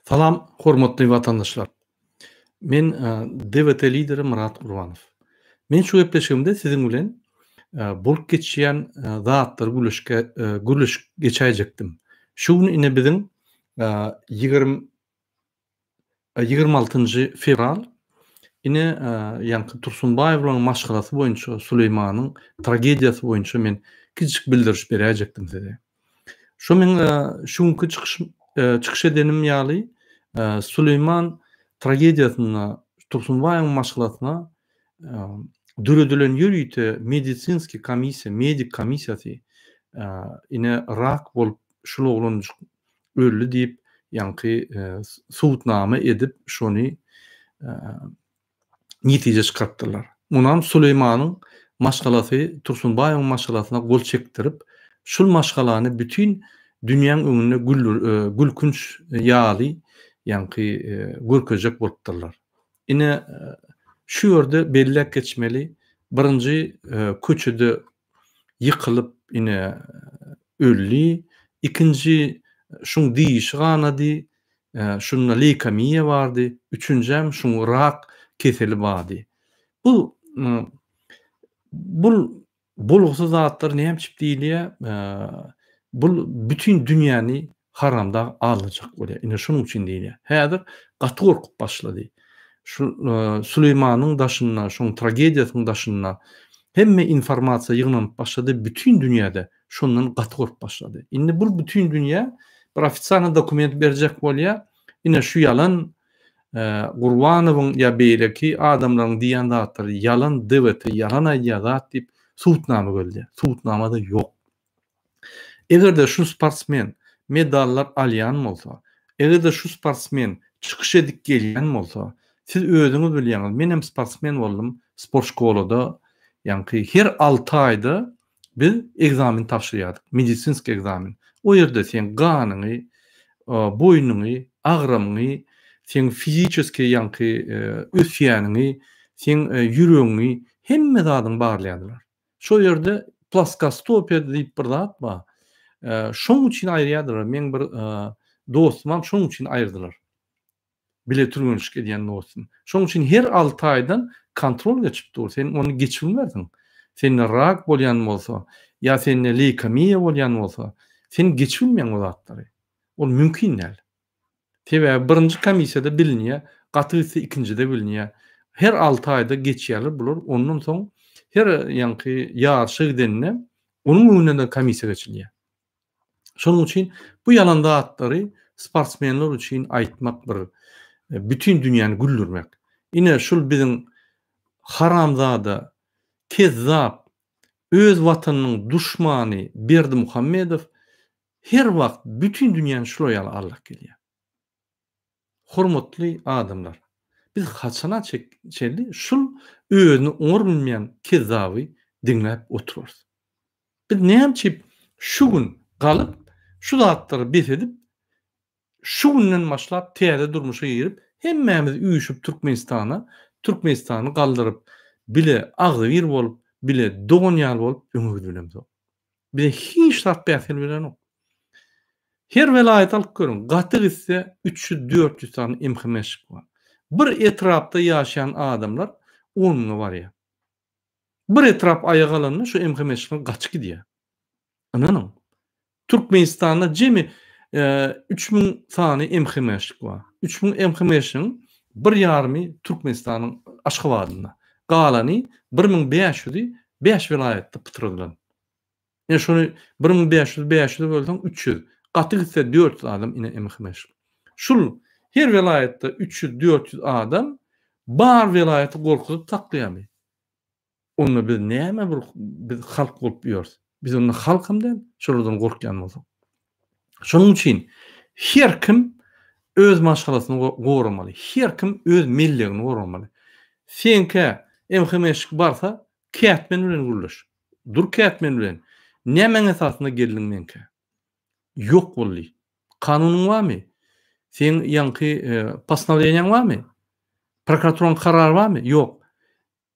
Salam hormatly watandaşlar. Men DWT lideri Myrat Gurbanow. Men şu gepleşigimde siziň bilen bolup geçýän zatlary gürleşke gürleşip geçäýjekdim. Şu gün ine biziň 20 26-njy fewral ine ýaňky Tursunbaýewlaryň maşgalasy boýunça Suleýmanyň tragediýasy boýunça men kiçijik bildiriş beräýjekdim size. Şo meň şu günki çykyş çykyş edenim ýaly Suleýman tragediýasynda Tursunbaýewiň maşgalasyna döredilen ýörite medisinskiý komissiýa, medik komissiýasy ine rak bolup şul oglanjyk öldi diýip ýaňky subutnama edip şony netije çykarypdyrlar. Munam Suleýmanyň maşgalasy Tursunbaýewiň maşgalasyna gol çekdirip şul maşgalany bütin dünýäň öňünde gülkünç ýaly ýaňky görkezjek bolupdyrlar. Ine şu ýerde belläp geçmeli birinji köçede ýykylyp ine öldi. Ikinji şuň dişi ganady, şunda leýkemiýa bardy, üçünjem şuň rak keseli bardy. Bu bul bolgusyz zatlar näme üçin diýilýär? Bul bütin dünýäni Haramdag aldajak bolýar. Ine şonuň üçin diýilýär. Häzir gaty gorkup başlady. Şu Süleýmanyň daşynda, şoň tragediýasynyň daşynda hemme informasiýa ýygnanyp başlady, bütin dünýäde şondan gaty gorkup başlady. Indi bul bütin dünýä bir ofitsialnyý dokument berjek bolýar. Ine şu ýalan Gurbanowyň ýa beýleki adamlaryň diýýän zatlary ýalan DWT ýalan aýdýar zat diýip subutnama gözleýär. Subutnama-da ýok. Eger-de şu sportsmen medallar alýan bolsa, eger-de şu sportsmen çykyş edip gelýän bolsa, siz özüňiz bilýäňiz, men hem sportsmen boldum, sport şkolada, ýaňky her alty aýda biz ekzamen tabşyrýardyk, medisinskiý ekzamen. O ýerde seň ganyňy, boýnuňy, agramyňy, seň fiziçeskiý ýaňky ösýäniňi, seň ýüregiňi, hemme zadyňy barlaýardylar. Şo ýerde plaskostopiýa diýip bir zat bar. Şoň üçin aýyrýardylar. Meň bir dostumam şoň üçin aýyrdylar. Bile türgenişik edýän dostum. Şoň üçin her 6 aýdan kontrol geçip dur. Sen ony geçip bilmersiň. Sende rak bolýan bolsa, ýa sende leýkemiýa bolýan bolsa, sen geçip bilmeýäň o zatlary. Ol mümkin däl. Sebäbi birinji komissiýada bilinýär, gaty gitse ikinjide bilinýär. Her 6 aýda geçýärler bular, ondan soň her ýaňky ýaryşa gidende onuň öňünden-de komissiýa geçilýär. Şonuň üçin bu ýalan zatlary sportsmenler üçin aýtmak bir e, bütin dünýäni güldürmek. Ine şul biziň haramzada, kezzap, öz watanynyň duşmany Berdimuhamedow Her wagt bütin dünýäni şular ýaly aldap gelýär. Hormatly adamlar, biz haçana çenli şul özüni oňar bilmeýän kezzaby diňläp oturarys? Biz näme üçin şu gün galyp, şu zatlary bes edip, şu günden başlap täze durmuşa girip, hemmämiz üýşüp Türkmenistana, Türkmenistany galdyryp, bile agzybir bolup, bile dogan ýaly bolup öňe gidibilemzok? Bize hiç zat päsgel berenok. Her welaýaty alyp görüň, gaty gitse 300-400 sany MHM-şik bar. Bir etrapda ýaşaýan adamlar 10 müňe barýar. Bir etrap aýaga galanda şu MHM-şikler gaçyp gidýär. Ynanyň. Türkmenistanda jemi 3000 sany MHM-şik bar. 3000 MHM-şigiň bir ýarymy Türkmenistanyň Aşgabadynda. Galany 1500-i 5 welaýatda pytradylan. Ine şony 1500 500 bölseň 300. Gaty gitse 400 adam ine MHM-şik. Şul her welaýatda 300-400 adam bar welaýaty gorkuzyp saklaýarmy? Onda biz näme bir biz halk bolup ýörüs? Biz onda halkam däl, şolardan gorkýan bolsak. Şonuň üçin her kim öz maşgalasyny goramaly, her kim öz mellegini goramaly. Seňkä MHM-şik barsa, kätmen bilen gürleş. Dur kätmen bilen. Nämäň esasynda geldiň meňkä? Ýok bol diý. Kanunyň barmy? Seň ýaňky postanowleniýaň barmy? Prokuraturanyň karary barmy? Ýok.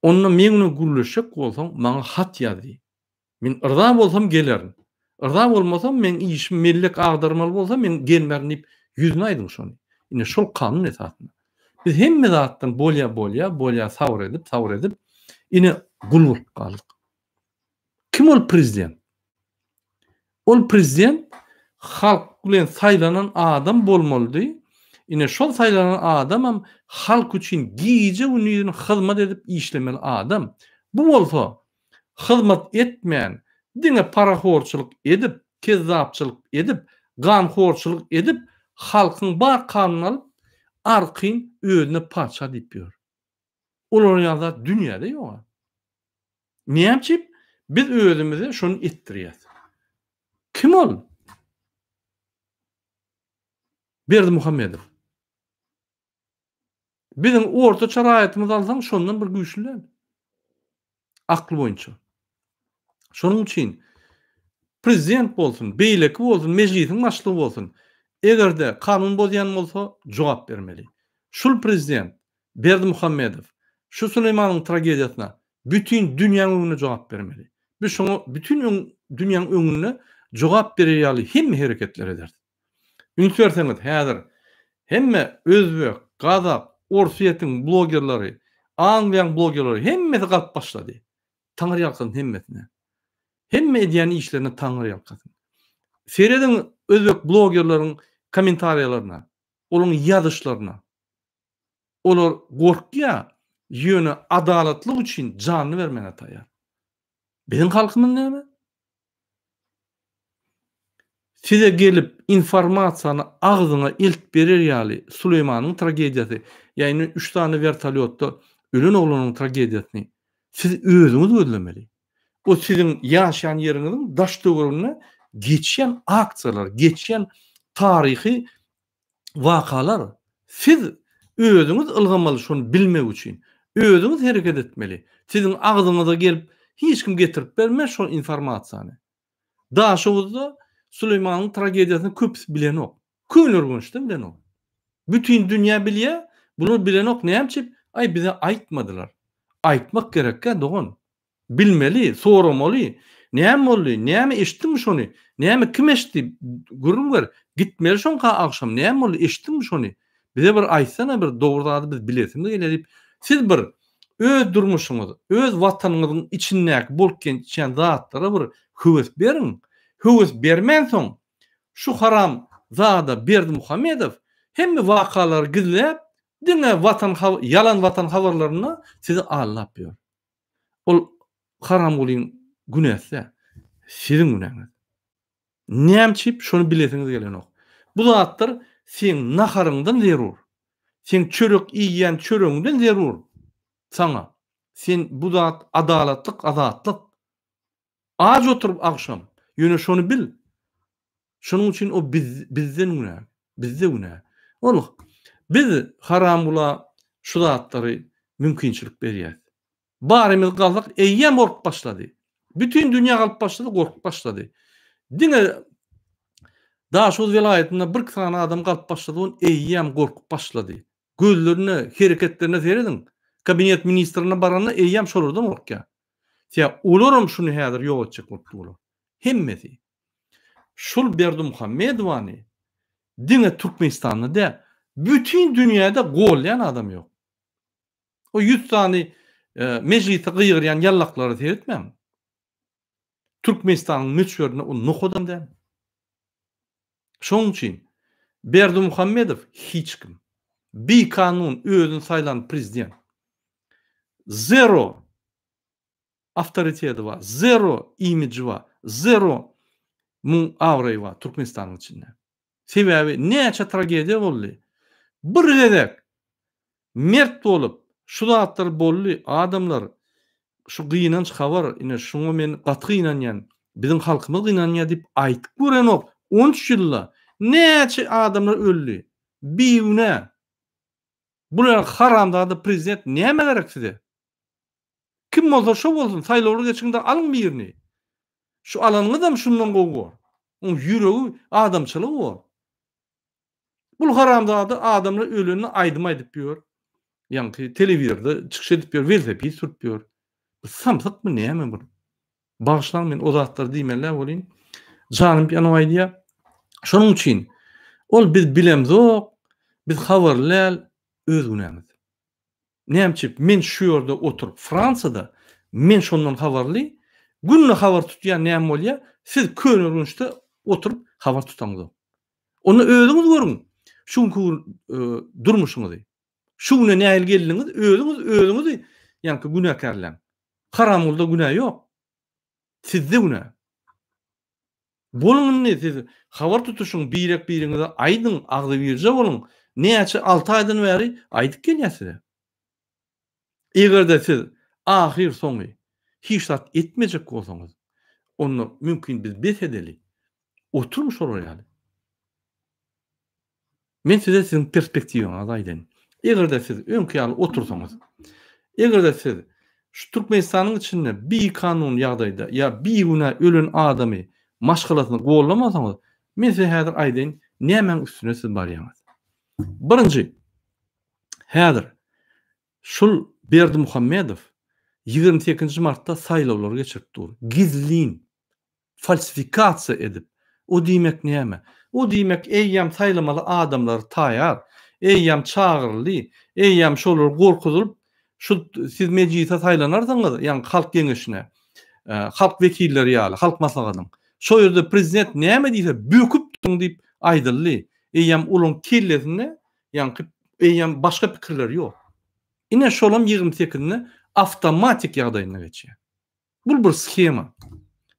Onda meň bilen gürleşjek bolsaň, maňa hat ýaz diý. Men yrza bolsam gelerin. Yrza bolmasam, meň işim mellek agdarmaly bolsa, men gelmerin diýip, ýüzüne aýdyň şony. Ine şol kanun esasynda. Biz hemme zatdan bolýa bolýa bolýa sabyr edip sabyr edip ine gul bolup galdyk. Kim ol prezident? Ol prezident halk bilen saýlanan adam bolmalydy. Ine şol saýlanan adamam halk üçin gije gündizini hyzmat edip işlemeli adam. Bu bolsa hyzmat etmän diňe parahorçylyk edip, kezzapçylyk edip, ganhorçylyk edip halkyň bar kanyny alyp arkaýyn özüne patyşa diýip ýör. Olar ýaly zat dünýäde ýoga. Näme üçin? Biz özümize şony etdirýäs. Kim ol? Berdimuhamedow. Biziň ortaça raýatymyzy alsaň şondan bir güýçli däl. Akly boýunça. Şonuň üçin prezident bolsun, beýleki bolsun, mejlisiň başlygy bolsun, eger-de kanun bozýan bolsa jogap bermeli. Şul prezident Berdimuhamedow şu Süleýmanyň tragediýasyna bütin dünýäň öňünde jogap bermeli. Biz şoňa bütin öň dünýäň öňünde jogap berer ýaly hemme hereketleri ederis. Üns berseňiz häzir hemme özbek, gazak, orsýetiň blogerleri, angliýaň blogerleri hemmesi galyp başlady. Taňryýalkasyn hemmesine. Hemme edýän işlerine taňryýalkasyn. Serediň özbek blogerleriň kommentariýalaryna, olaryň ýazyşlaryna. Olar gorkýar, ýöne adalatlyk üçin janyny bermäge taýýar. Biziň halkymyz näme? Size gelip informasiýany agzyňa elt berer ýaly Suleýmanyň tragediýasy ýa indi üç sany wertolýotda ölen oglanyň tragediýasyny siz özüňiz gözlemeli. O siziň ýaşaýan ýeriňiziň daş-töwereginde geçýän aksiýalar, geçýän taryhy wakalar siz özüňiz ylgamaly şony bilmek üçin. Özüňiz hereket etmeli. Siziň agzyňyza gelip hiç kim getirip bermez şol informasiýany. Daşoguzda Süleýmanyň tragediýasyny köpüsi bilenok. Köneürgençde bilenok. Bütin dünýä bilýär, bular bilenok näme üçin? Aý bize aýtmadylar. Aýtmak gerekkä dogan. Bilmeli, soramaly. Näme boldy? Näme eşitdiňmi şony? Näme kim eşitdi? Gürrüň ber. Gitmeli şoňka agşam. Näme boldy? Eşitdiňmi şony? Bize bir aýtsana bir dogry zady biz bilesimiz gelýär diýip, siz bir öz durmuşyňyz, öz watanyňyzyň içindäki bolup geçýän zatlara bir höwes beriň. Höwes bermänsoň şu haram zada Berdimuhamedow hemme wakalary gizläp, diňe watan ýalan watan habarlarynda sizi aldap ýör. Ol Haramgulyň günäsi däl. Siziň günäňiz. Näme üçin şony bilesiňiz gelenok. Bu zatlar seň naharyňdan zerur. Seň çörek iýýän çöregiňden zerur saňa. Sen bu zat adalatlyk azatlyk. Aç oturyp agşam. Ýöne şony bil. Şonuň üçin o biz bizden günä. Bizde günä. Ol biz Haramgula şu zatlary mümkinçilik berýäs. Barymyz galsak eýýäm gorkup başlady. Bütin dünýä galyp başlady, gorkup başlady. Diňe Daşoguz welaýatynda birki sany adam galyp başlady, ol eýýäm gorkup başlady. Gözlerine, hereketlerine serediň. Kabinet ministrine baranda eýýäm şolardan gorkýar. Sebäbi olaram şuny häzir ýok etjek bolup durlar. Hemmesi. Şul Berdimuhamedowany diňe Türkmenistanda däl, bütin dünýäde golýan adam ýok. O 100 sany e, mejlisde gygyrýan ýallaklara seretmäň. Türkmenistanyň möçberinde o nohudam däl. Şonuň üçin Berdimuhamedow hiç kim. Bikanun özüni saýlan prezident. Zero awtoriteti bar, zero imidži bar, zero muň abraýy bar Türkmenistanyň içinde. Sebäbi näçe tragediýa boldy. Bir gezek mert bolup şu zatlar boldy adamlar şu gynanç habar ine şuňa men gaty gynanýan biziň halkymyz gynanýar diýip aýtyp görenok 13 ýylda näçe adamlar öldi bigünä bular haramzada prezident näme gerek size Kim bolsa şo bolsun, saýlawlar geçiňde alyň birini. Şu alanyňyzam şundan gowy bor. Oň ýüregi, adamçylygy bor. Bul haramzada adamlar ölende aýdym aýdyp ýör. Ýaňky telewizorda çykyş edip ýör, welosiped sürüp ýör. Bu samsykmy näme bu? Bagyşlaň men o zatlary diýmeli däl welin, janym ýanyp aýdýar. Şonuň üçin ol biz bilemzok. Biz habarly däl, öz günämiz. Näme üçin men şu ýerde oturyp Fransiýada men şondan habarly, günde habar tutýan näme bolýar, siz Köneürgençde oturyp habar tutaňyzok. Onda özüňiz görüň şu günki gün durmuşyňyzy. Şu güne nähili geldiňiz, özüňiz özüňizi ýaňky günäkärläň. Haramgulda günä ýok. Sizde günä. Boluň indi siz habar tutuşyň birek biriňize aýdyň agzybirje boluň näçe alty aýdan bäri aýdyp gelýäs size. Egerde siz ahyr soňy hiç zat etmejek bolsaňyz onda mümkin biz bes edeli oturyň şolar ýaly. Men size siziň perspektiwaňyzy aýdaýyn. Eger-de siz öňki ýaly otursaňyz, eger-de siz şu Türkmenistanyň içinde bikanun ýagdaýda ýa bigünä ölen adamy maşgalasyny gollamasaňyz, men size häzir aýdaýyn, nämäň üstüne siz barýaňyz. Birinji, häzir şul Berdimuhamedow 28-nji martda saýlawlary geçirip dur. Gizlin. Falsifikasiýa edip. O diýmek näme? O diýmek eýýäm saýlamaly adamlar taýar. Eýýäm çagyryldy. Eýýäm şolar gorkuzylyp, şu siz mejlise saýlanarsyňyz, ýagny halk geňeşine, halk wekilleri ýaly, halk maslahatynyň. Şo ýerde prezident näme diýse böküp duruň diýip aýdyldy. Eýýäm olaň kellesinde ýaňky eýýäm başga pikirler ýok. Ine şolam 28-inde awtomatik ýagdaýynda geçýär. Bu bir shema.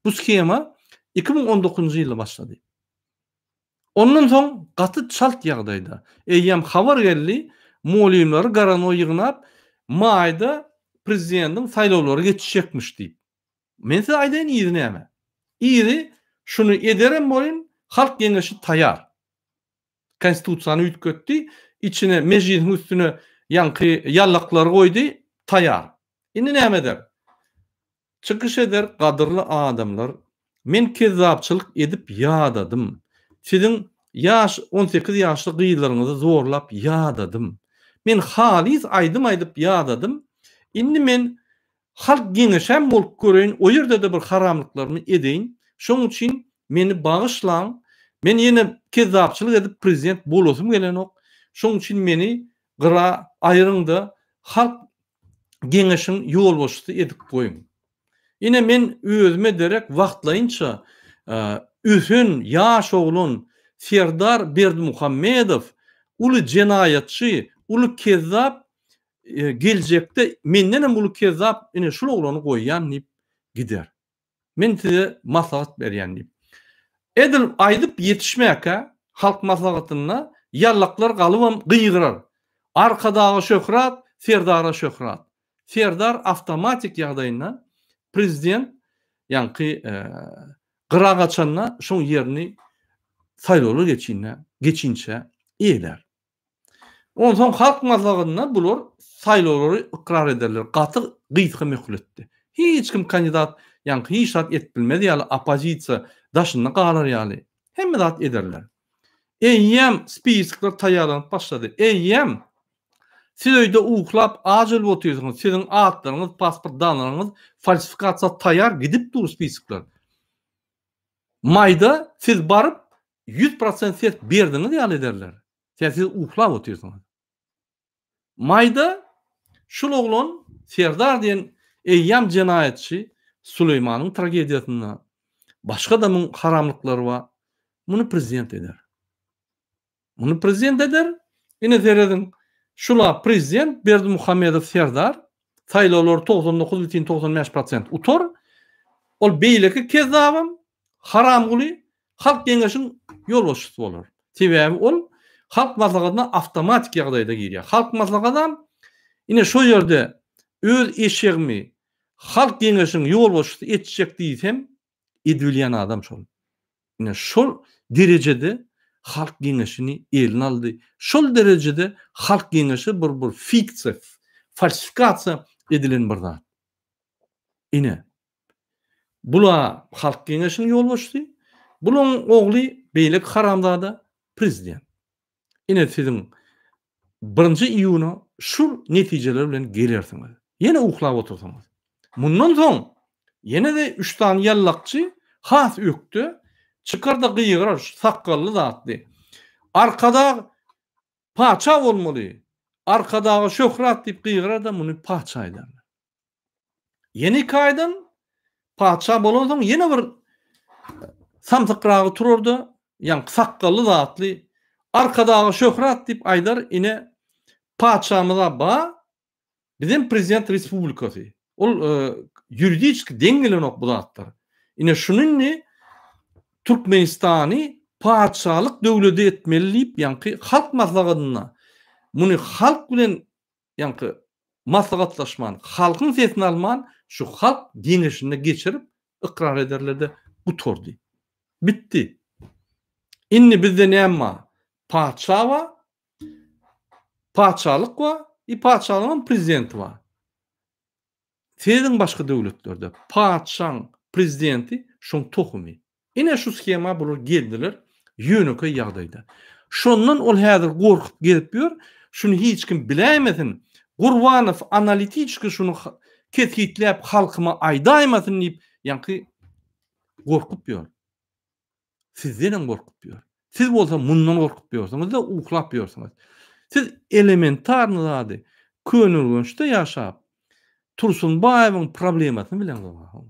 Bu shema 2019-njy ýylda başlady. Ondan soň gaty çalt ýagdaýda eýýäm habar geldi, mugallymlary garano ýygnap, maýda prezidentiň saýlawlary geçjekmiş diýip. Men size aýdaýyn yzy näme? Yzy şuny ederem bolyn, Halk geňeşi taýar. Konstitusiýany üýtgetdi, içine mejlisiň üstüne ýaňky ýallaklary goýdy, taýar. Indi näme eder? Çykyş eder, Gadyrly adamlar, men kezzapçylyk edip ýadadym. Siziň ýaş, 18 ýaşly gyzlaryňyzy zorlap ýadadym. Men halys aýdym aýdyp ýadadym. Indi men Halk geňeşem bolup göreýin, o ýerde-de bir haramlyklarymy edeýin. Şoň üçin meni bagyşlaň. Men ýene kezzapçylyk edip prezident bolasym gelenok. Şoň üçin meni gyra aýryň-da, halk geňeşiň ýolbaşçysy edip goýuň. Ine men özüme derek wagtlaýynça ösen ýaş oglan Serdar Berdimuhamedow uly jenaýatçy, uly kezzap geljekde mendenem uly kezzap ine şul oglany goýýan diýip gider. Men size maslahat berýän diýip. Edil aýdyp ýetişmäkä halk maslahatynda ýallaklar galybam gygyrar. Arkadaga şöhrat, Serdara şöhrat. Serdar awtomatik ýagdaýynda prezident ýaňky gyra gaçanda şoň ýerini saýlawlar geçinä geçinçä eýlär. Onsoň Halk Maslahatynda bular saýlawlary ykrar ederler gaty gysga möhletde. Hiç kim kandidat ýaňky hiç zat edip bilmez ýaly oppozisiýa daşynda galar ýaly hemme zat ederler. Eýýäm spiskler taýýarlanyp başlady. Eýýäm siz öýde uklap aç ölüp otyrsyňyz siziň atlaryňyz pasport danlaryňyz falsifikasiýa taýýar gidip dur spiskler. Maýda siz baryp 100% ses berdiňiz ýaly ederler. Sen siz uklap otyrsyňyz. Maýda şul oglan Serdar diýen eýýäm jenaýatçy Suleýmanyň tragediýasynda başga-da muň haramlyklary bar. Muny prezident eder. Muny prezident eder. Ine serediň. Şula prezident Berdimuhamedow Serdar saýlawlary 99,95% utar. Ol beýleki kezzabam Haramguly Halk Geňeşiň ýolbaşçysy bolar. Sebäbi ol Halk Maslahatyna awtomatik ýagdaýda girýär. Halk Maslahatam ine şo ýerde öz eşegimi Halk Geňeşiň ýolbaşçysy etjek diýsem, edibilýän adam şol. Ine şol derejede Halk Geňeşini eline aldy. Şol derejede Halk Geňeşi bir bir fiksiýa, falsifikasiýa edilen bir zat. Ine. Bula Halk Geňeşiniň ýolbaşçysy, bulaň ogly beýleki haramzada prezident. Ine siziň birinji iýuna şu netijeler bilen gelersiňiz. Ýene uklap otursaňyz. Mundan soň ýene-de üç sany ýallakçy has ökde çykar-da gygyrar şu sakgally zatly. Arkadag. Patyşa bolmaly! Arkadaga şöhrat diýip gygyrar-da muny patyşa ederler. Ýene iki aýdan patyşa bolansoň ýene bir samsykragy turar-da, ýaňky sakgally zatly Arkadaga şöhrat diýip aýdar, ine patyşamyz-a ba, bizem prezident respublikasy. Ol ýuridiçki deň gelenok bu zatlar. Ine şuny indi Türkmenistany patyşalyk döwledi etmeli diýip ýaňky halk maslahatynda muny halk bilen ýaňky maslahatlaşman, halkyň sesini alman şu halk geňeşinde geçirip ykrar ederlerde gutardy. Bitdi. Indi bizde näme bar? Patyşa bar, patyşalyk bar, i patyşalygyň prezidenti bar. Serediň başga döwletlerde patyşaň prezidenti şoň tohumy. Ine şu shema bular geldiler ýönekeý ýagdaýda. Şondan ol häzir gorkup gezip ýör, şuny hiç kim biläýmesin, Gurbanow analitiçki şuny kesgitläp halkyma aýdaýmasyn diýip ýaňky gorkup ýör. Sizdenem gorkup ýör. Siz bolsa mundan gorkup ýörsüňiz-de, uklap ýörsüňiz. Siz elementarny zady Köneürgençde ýaşap, Tursunbaýewiň problemasyny bileňzok.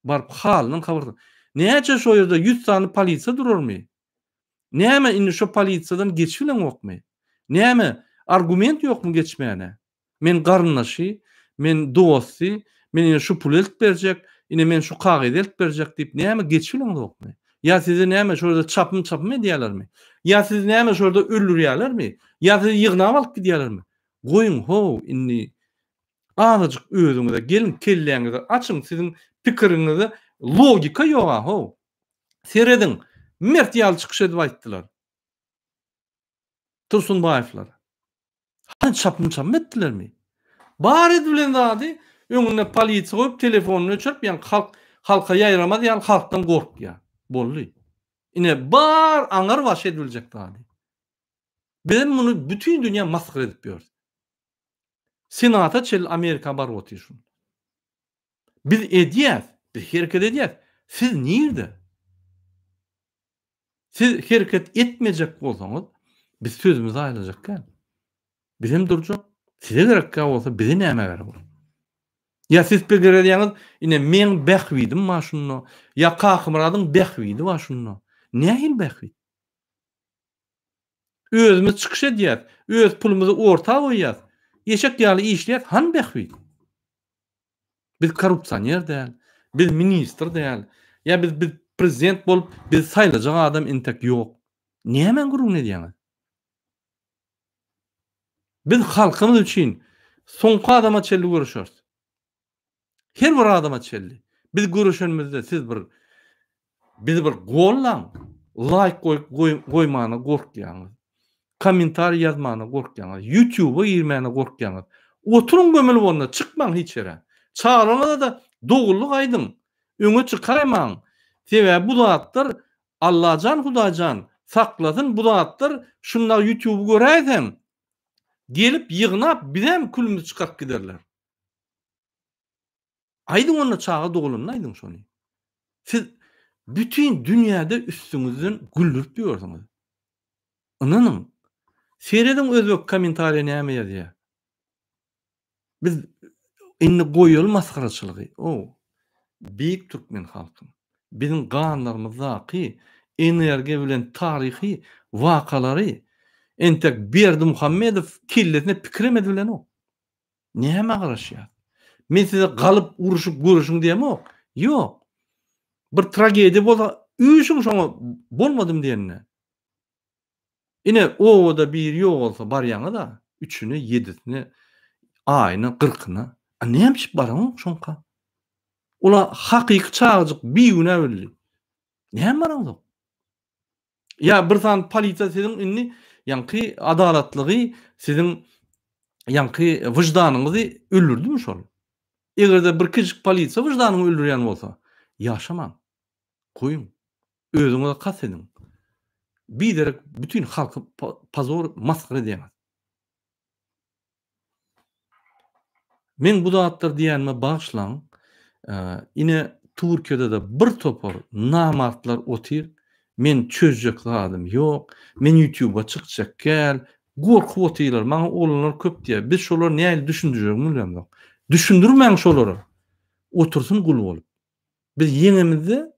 Baryp halyndan habar Näçe şo ýerde 100 sany polisiýa durarmy? Näme indi şo polisiýadan geçibileňokmy? Näme argument ýokmy geçmäne? Men garyndaşy, men dosty, men ine şu puly eltip berjek, ine men şu kagyzy eltip berjek diýip näme geçibileňzokmy? Ýa sizi näme şo ýerde çapym-çapym edýärlermi? Ýa sizi näme şo ýerde öldürýärlermi? Ýa sizi ýygnap alyp gidýärlermi? Goýuň how indi azajyk özüňize geliň kelläňizi açyň siziň pikiriňizde logika ýoga how. Serediň mert ýaly çykyş edip aýtdylar. Tursunbaýewler. Hany çapym-çapym etdilermi? Bar edilen zady öňünde polisiýa goýup telefonyny öçürip ýaňky halk halka ýaýramaz ýaly halkdan gorkýar. Boldy. Ine bar aňar başy edibiljek zady. Bizem muny bütin dünýä masgara edip ýörüs. Senata çenli Amerika baryp otyr şun. Biz edýäs, biz hereket edýäs. Siz nirde? Siz hereket etmejek bolsaňyz, biz sözümizi aýlajak däl. Bizem durjak. Size gerekkä bolsa bize näme gerek ol? Ýa siz pikir edýäňiz, ine meň bähbidim bar şunda, ýa Kakymyradyň bähbidi bar şunda. Nähili bähbit? Özümiz çykyş edýäs, öz pulumyzy orta goýýas, eşek ýaly işleýäs, hany bähbit? Biz korrupsioner däl, biz ministr däl, ýa biz biz prezident bolup bizi saýlajak adam entek ýok. Nämäň gürrüňini edýäňiz? Biz halkymyz üçin soňky adama çenli göreşeris. Her bir adama çenli. Biz göreşenimizde siz bir bizi bir gollaň, laýk goýup goýmana gorkýaňyz. Kommentariý ýazmana gorkýaňyz. Ýutube girmäne gorkýaňyz. Oturyň gömülip onda, çykmaň hiç ýere. Çagalaryňyza-da dogrulyk aýdyň. Öňe çykaýmaň. Sebäbi bu zatlar Allajan Hudaýjan saklasyn bu zatlar şundag ýutuby göräýseň gelip ýygnap bizem külümizi çykaryp giderler. Aýdyň onda çaga dogulanda aýdyň şony. Siz bütin dünýäde üstüňizden güldürip ýörsüňiz. Ynanyň. Serediň özbek kommentariýa näme ýazýar. Biz indi goýaly masgaraçylygy. O beýik türkmen halkym. Biziň ganlarymyzdaky energiýa bilen taryhy wakalary entek Berdimuhamedow kellesine pikirem edibilenok. Nämä garaşýas? Men size galyp uruşyp göreşiň diýemok. Ýok. Bir tragediýa bolsa üýşüň şoňa bolmadym diýende. Ine obada biri ýogalsa barýaňyz-a, üçüne, ýedisine, aýyna, gyrkyna. A näme üçin baraňok şoňka? Ola hakyky çagajyk bigünä öldi. Näme baraňzok? Ýa bir sany polisiýa siziň indi ýaňky adalatlygy siziň ýaňky wyždanyňyzy öldürdimi şol? Eger-de bir kiçijik polisiýa wyždanyňy öldürýän bolsa, ýaşamaň. Goýuň. Özüňize kast ediň. Biderek bütin halky pozor masgara edýäňiz. Meň bu zatlar diýýänime bagyşlaň. Ine Türkiýede-de bir topar namartlar otyr. Men çözjek zadym ýok. Men ýutýuba çykjak däl. Gorkup otyrlar. Maňa oglanlar köp diýýär. Biz şolary nähili düşündirjegimizi bilemzok. Düşündirmäň şolara. Otursyn gul bolup. Biz ýeňemizde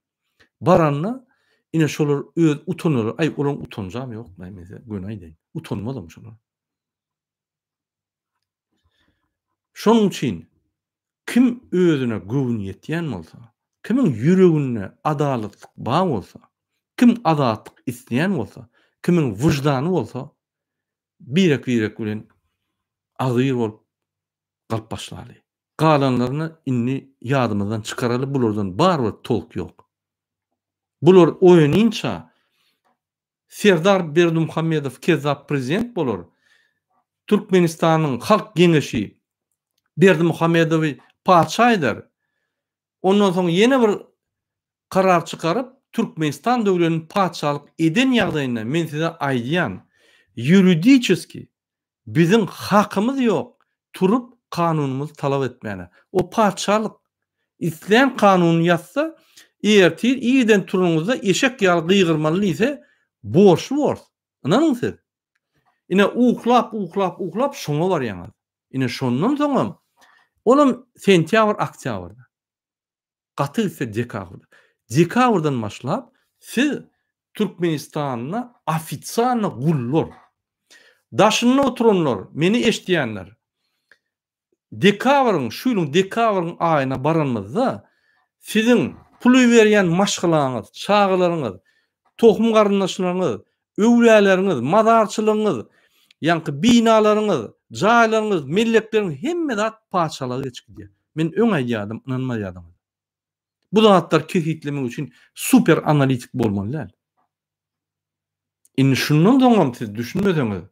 baranda ine şolar öz utanarlar. Aý olaň utanjam ýok, men size göni aýdaýyn. Utanmazam şolar. Şonuň üçin kim özüne göwün ýetýän bolsa, kimiň ýüreginde adalatlyk bar bolsa, kim azatlyk isleýän bolsa, kimiň wyždany bolsa, birek-birek bilen agzybir bolup galyp başlaly. Galanlaryny indi ýadymyzdan çykaraly, bulardan barybir tolk ýok. Bular oýanynça Serdar Berdimuhamedow kezzap prezident bolar. Türkmenistanyň Halk Geňeşi Berdimuhamedowy patyşa eder. Ondan soň ýene bir karar çykaryp Türkmenistan döwletini patyşalyk eden ýagdaýynda men size aýdýan ýuridiçeski Biziň hakymyz ýok turup kanunymyzy talap etmäne. O patyşalyk islän kanunyny ýazsa, ertir irden turanyňyzda eşek ýaly gygyrmaly diýse, borçly bors. Ynanyň siz. Ine uklap uklap uklap şoňa barýaňyz. Ine şondan soňam olam sentýabr oktýabrda. Gaty gitse dekabrda. Dekabrdan başlap siz Türkmenistanda ofisialno gullar. Daşynda oturanlar, meni eşidýänler. Dekabryň, şu ýylyň dekabryň aýyna baranymyzda siziň pul iberýän maşgalaňyz, çagalaryňyz, tohum garyndaşlaryňyz, öwläleriňiz, mazarçylygyňyz, ýaňky binalaryňyz, jaýlaryňyz, mellekleriňiz hemme zat patyşalyga geçip gidýär. Men öň aýdýardym, ynanmaýardyňyz. Bu zatlary kesgitlemek üçin super analitik bolmaly däl. Indi şundan soňam siz düşünmeseňiz,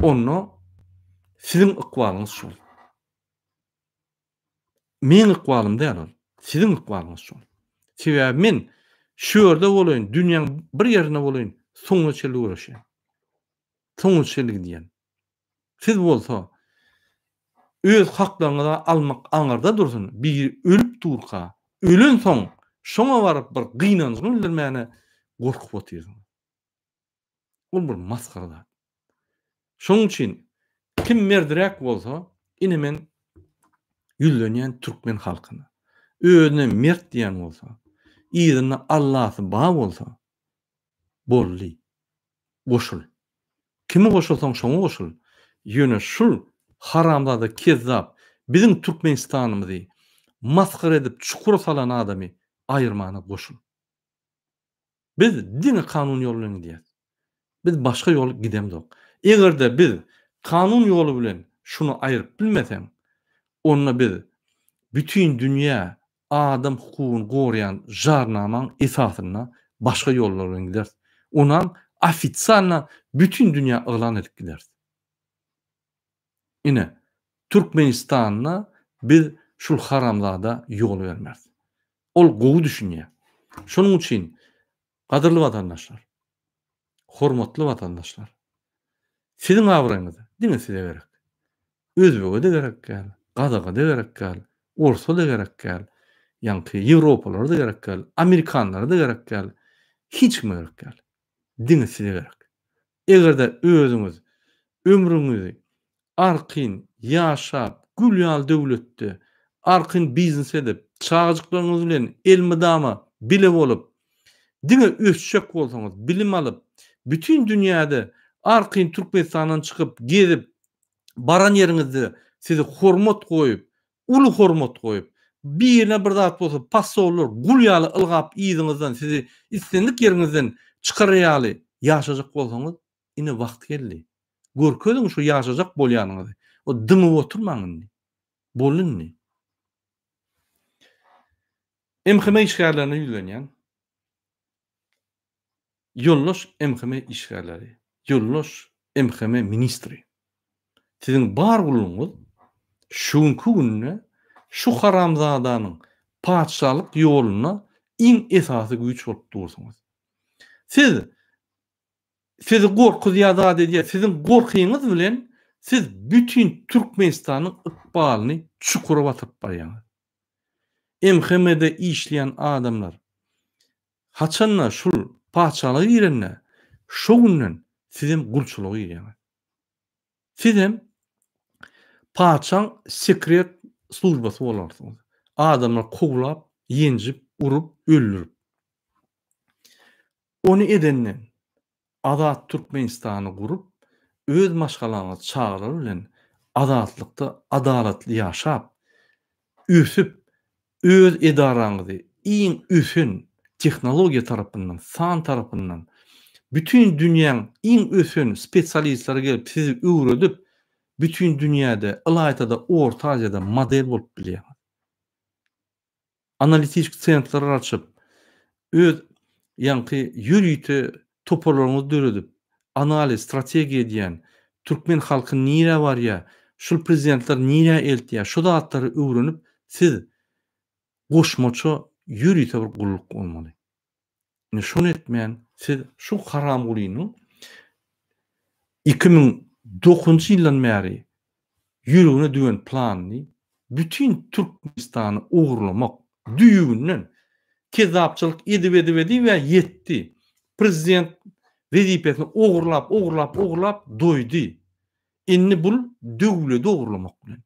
onda siziň ykbalyňyz şol. Meň ykbalym däl ol. Siziň ykbalyňyz şol. Sebäbi men şu ýerde bolaýyn, dünýäň bir ýerinde bolaýyn, soňuna çenli göreşýän. Soňuna çenli gidýän. Siz bolsa öz haklaryňyzy almak aňyrda dursun, biri ölüp durka, ölensoň şoňa baryp bir gynanjyňy bildirmäne gorkup otyrsyňyz. Ol bir masgara zat. Şonuň üçin kim merdiräk bolsa, ine men ýüzlenýän türkmen halkyna. Özüne mert diýen bolsa, yzynda Allasy bar bolsa, boldy. Goşul. Kimi goşulsaň şoňa goşul. Ýöne şul haramzada kezzap biziň Türkmenistanymyzy masgara edip çukura salan adamy aýyrmana goşul. Biz diňe kanun ýoly bilen gidýäs. Biz başga ýol gidemzok. Eger-de biz kanun ýoly bilen şuny aýryp bilmeseň, onda biz bütin dünýä adam hukugyny goraýan jarnamaň esasynda başga ýollar bilen gideris. Onam ofisialno bütin dünýä yglan edip gideris. Ine, Türkmenistanda biz şul haramzada ýol bermeris. Ol gowy düşünýär. Şonuň üçin, gadyrly watandaşlar, hormatly watandaşlar, siziň abraýyňyz diňe size gerek. Özbege-de gerek däl, gazaga-da gerek däl, orsa-da gerek däl, ýaňky ýewropalara-da gerek däl, amerikanlara-da gerek däl, hiç kime gerek däl. Diňe size gerek. Eger-de özüňiz ömrüňizi arkaýyn ýaşap, gül ýaly döwletde arkaýyn biznes edip, çagajyklaryňyz bilen elmydama bile bolup, diňe ösjek bolsaňyz, bilim alyp, bütin dünýäde arkaýyn Türkmenistandan çykyp, gezip, baran ýeriňizde sizi hormat goýup, uly hormat goýup, birine bir zat bolsa posollar gul ýaly ylgap yzyňyzdan sizi islendik ýeriňizden çykarar ýaly ýaşajak bolsaňyz, ine wagt geldi. Görkeziň şu ýaşajak bolýanyňyzy. O dymyp oturmaň indi. Boldy indi. MHM işgärlerine ýüzlenýän. Ýoldaş MHM işgärleri, ýoldaş MHM ministri. Siziň bar gullugyňyz şu günki günde şu haramzadanyň patyşalyk ýolunda iň esasy güýç bolup dursuňyz. Siz sizi gorkuzýar zat edýär, siziň gorkyňyz bilen siz bütin Türkmenistanyň ykbalyny çukura batyryp barýaňyz. MHM-de işleýän adamlar Haçanda şul patyşalyga girende, şo günden Sizem gulçulyga girýäňiz. Sizem patyşaň sekret službasy bolarsyňyz. Adamlary kowlap, ýenjip, urup, öldürip. Ony edenden Azat Türkmenistany gurup, öz maşgalaňyz, çagalar bilen azatlykda adalatly ýaşap, ösüp, öz edaraňyzy iň ösen tehnologiýa tarapyndan, san tarapyndan, bütin dünýäň iň ösen spesialistleri gelip sizi öwredip, bütin dünýäde, ylaýta-da Orta Aziýada model bolup bilýäňiz. Analitik sentrler açyp, öz ýaňky ýörite toparlaryňyzy döredip, analiz, strategiýa edýän, türkmen halky nirä barýar, şul prezidentler nirä eltýär, şu zatlary öwrenip, siz goşmaça ýörite bir gulluk bolmaly. Indi şony etmän siz şu haramgulynyň 2009-njy ýyldan bäri ýüregine düwen planyny bütin Türkmenistany ogurlamak düýbünden kezzapçylyk edip edip edib-ä ýetdi. Prezident wezipesini ogurlap ogurlap ogurlap doýdy. Indi bul döwledi ogurlamak bilen.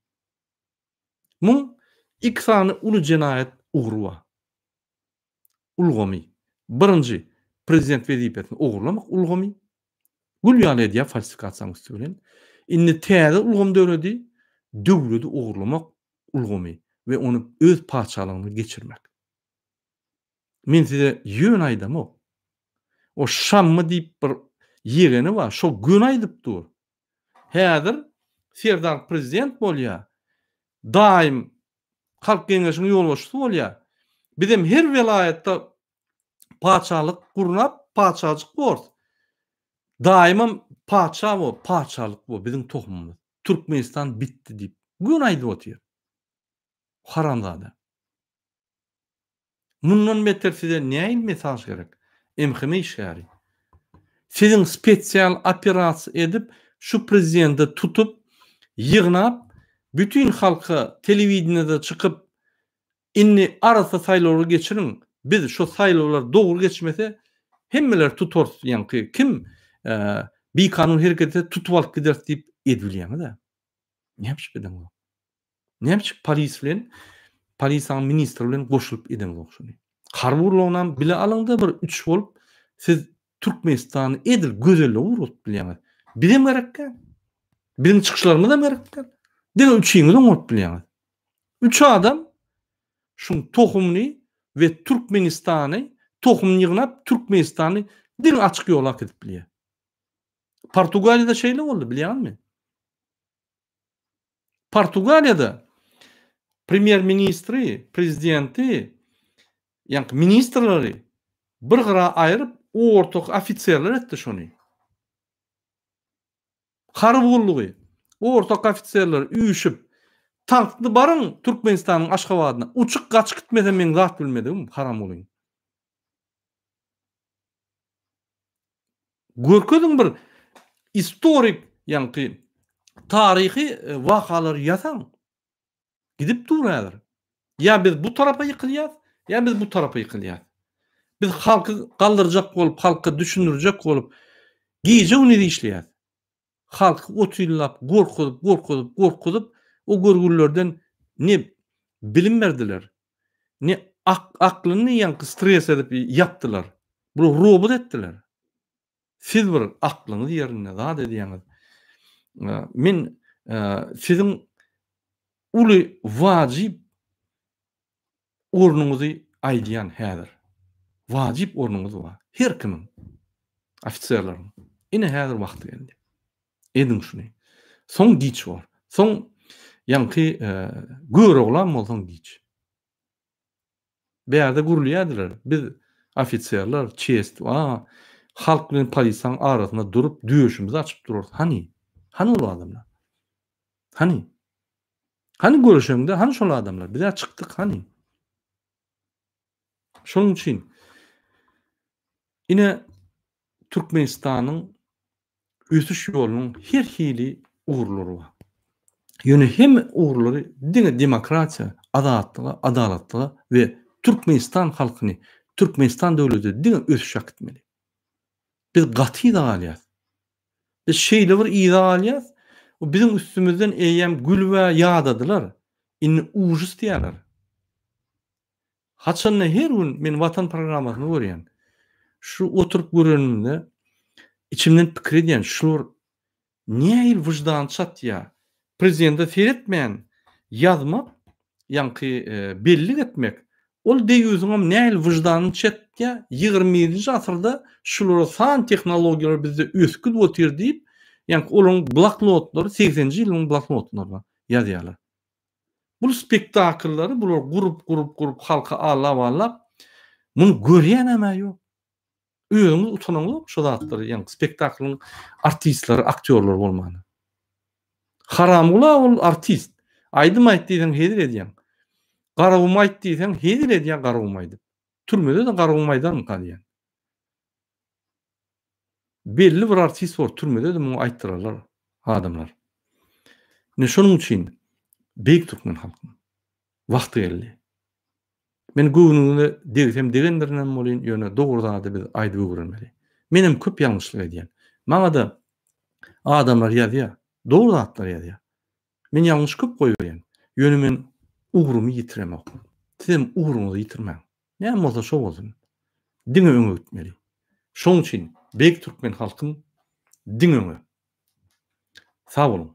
Muň iki sany uly jenaýat ugry bar. Ulgamy. Birinji, prezident wezipesini ogurlamak ulgamy. Gül ýaly edýär falsifikasiýanyň üsti bilen. Indi täze ulgam döredi, döwledi ogurlamak ulgamy we ony öz patyşalygyna geçirmek. Men size ýöne aýdamok. O Şammy diýip bir ýegeni bar, şo göni aýdyp dur. Häzir Serdar prezident bolýar. Daýym Halk Geňeşiň ýolbaşçysy bolýar. Bizem her welaýatda patyşalyk gurnap, patyşajyk borus. Daýymam patyşa bor, patyşalyk bor biziň tohumymyz. Türkmenistan bitdi diýip, göni aýdyp otyr. Haramzada. Mundan beter size nähili mesaj gerek? MHM işgäri. Siziň spesial operasiýa edip şu prezidenti tutup ýygnap bütin halka telewideniýede çykyp indi arassa saýlawlary geçiriň biz şu saýlawlar dogry geçmese hemmeleri tutarys ýaňky kim bikanun hereket etse tutup alyp gideris diýip edibilýäňiz-ä. Näme üçin edeňzok? Näme üçin polis bilen, polisiýanyň ministri bilen goşulyp edeňzok şuny? Harby gurlugynam bile alyňda bir üç bolup siz Türkmenistany edil gözellige ugradyp bilýäňiz. Bizem gerek däl. Biziň çykyşlarymyzam gerek däl. Diňe üçiňiz oňaryp bilýäňiz. Üç adam şuň tohumyny we Türkmenistany tohumyny ýygnap Türkmenistany diňe açyk ýola äkidip bilýär. Portugaliýada şeýle boldy bilýäňizmi? Portugaliýada premýer-ministri, prezidenti, ýaňky ministrleri bir gyra aýryp, ortaky ofiserler etdi şony. Harby gullugy, ortaky ofiserler üýşüp, tankly baryň Türkmenistanyň Aşgabadyna, uçup gaçyp gitmese meň zat bilmedigim, haramgulyň. Görkeziň bir istorik ýaňky taryhy e, wakalary ýasaň. Gidip dur häzir. Ýa biz bu tarapa ýykylýas, ýa biz bu tarapa ýykylýas. Biz halky galdyrjak bolup, halka düşündirjek bolup gije-gündiz işleýäs. Halky otuzlap gorkuzyp, gorkuzyp, gorkuzyp, o görgülilerden ne bilim berdiler, ne ak aklyny ýaňky stres edip ýapdylar. Bular robot etdiler. Siz bir aklyňyz ýerinde zat edýäňiz. Men siziň uly wajyp ornuňyzy aýdýan häzir. Wajyp ornuňyz bar. Her kimiň. Ofiserleriň. Ine häzir wagty geldi. Ediň şuny. Soň giç bor. Soň ýaňky Göroglam bolsaň giç. Bärde gürleýärdiler. Biz ofiserler, çest, a, halk bilen polisiýanyň arasynda durup döşümizi açyp durarys. Hany? Hany ol adamlar? Hany? Hany görüşeňde, hany şol adamlar? Biz-ä çykdyk, hany? Şonuň üçin ine Türkmenistanyň ösüş ýolunyň her hili ugurlary bar. Ýöne hemme ugurlary diňe demokratiýa, azatlyga, adalatlyga we Türkmenistan halkyny, Türkmenistan döwleti diňe ösüşe äkitmeli. Biz gaty yza galýas. Biz şeýle bir yza galýas, biziň üstümizden eýýäm gülüb-ä ýadadylar, indi ujys diýýärler. Haçanda her gün men Watan programmasyny görýän. Şu oturyp görenimde içimden pikir edýän, şular nähili wyždany çatýar? Prezidente seretmän ýazmak, ýaňky bellik etmek, ol deýýusyňam nähili wyždanyny çatýar? 21-nji asyrda şulara san tehnologiýalar bizde ösgüdip otyr diýip, ýaňky olaryň bloknotlary segseninji ýylyň bloknotlaryna ýazýarlar. Bul spektakllary bular gurup gurup gurup halky allap allap muny görýänemä ýok. Özüňiz utanaňyzok şu zatlary ýaňky spektaklyň artistleri aktýorlary bolmany. Haramgula ol artist. Aýdym aýt diýseň hezil edýäň. Garagum aýt diýseň hezil edýär Garagum aýdyp. Türmede-de Garagum aýdarmyka diýýän. Belli bir artist bor türmede-de muňa aýtdyrarlar adamlar. Ine şonuň üçin beýik türkmen halkym wagty geldi. Men göwnüňize degsem degendirinem bolýyn ýöne dogry zady biz aýdyp öwrenmeli. Menem köp ýalňyşlyk edýän. Maňada adamlar ýazýar. Dogry zatlar ýazýar. Men ýalňyş köp goýberýän. Ýöne men ugrumy ýitiremok. Sizem ugruňyzy ýitirmäň. Näme bolsa şo bolsun. Diňe öňe gitmeli. Şoň üçin beýik türkmen halkym diňe öňe. Sag boluň.